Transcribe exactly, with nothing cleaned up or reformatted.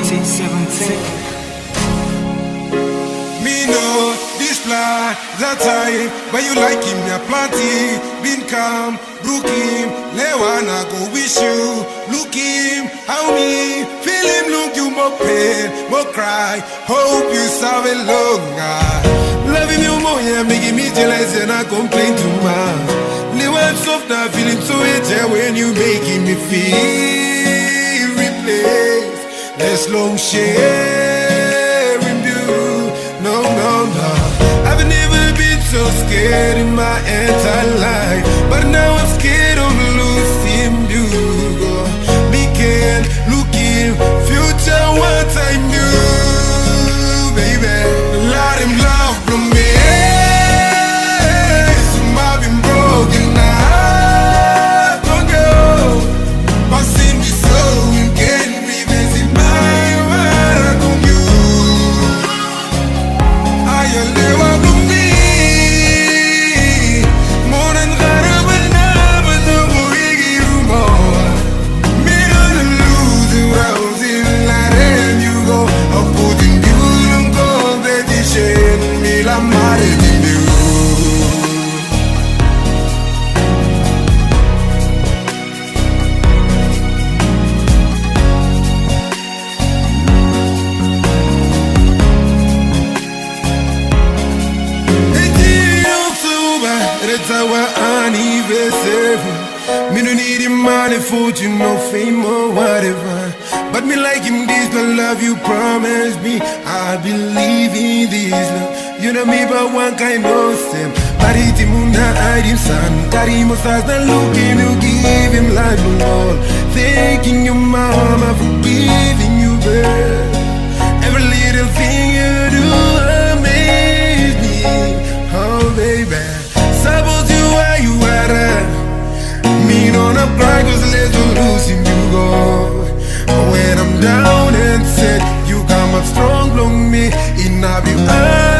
Mi no dispela, that time, but you like him, yeah, plenty. Bin come, Brukim, lewa na go wish you. Lukim, how me, feel him, look you, more pain, more cry. Hope you save long, ah. Love him, you more, yeah, making me jealous and I complain too much. Lewa, I'm soft, now feeling so hate, yeah, when you making me feel replace. This long sharing you. No, no, no. I've never been so scared in my entire life. But now I'm scared of losing you. Me can't look in future what I knew, baby. Let him love from me. I've been broken heart, oh girl. Passing me so you can It's our anniversary. Me no need him money, fortune, no fame or whatever. But me like him this, the love you promised me. I believe in this love. You know me, but one kind of same. But it's him who na hide him son. Carry him as the look in you give him life and all. Thanking your mama for giving you birth. Every little thing you do amaze me. Oh, baby. Suppose you are, you are. Me no na cry, cause let's lose him, you go. When I'm down and sad, you come up strong, long me. Enough, you are.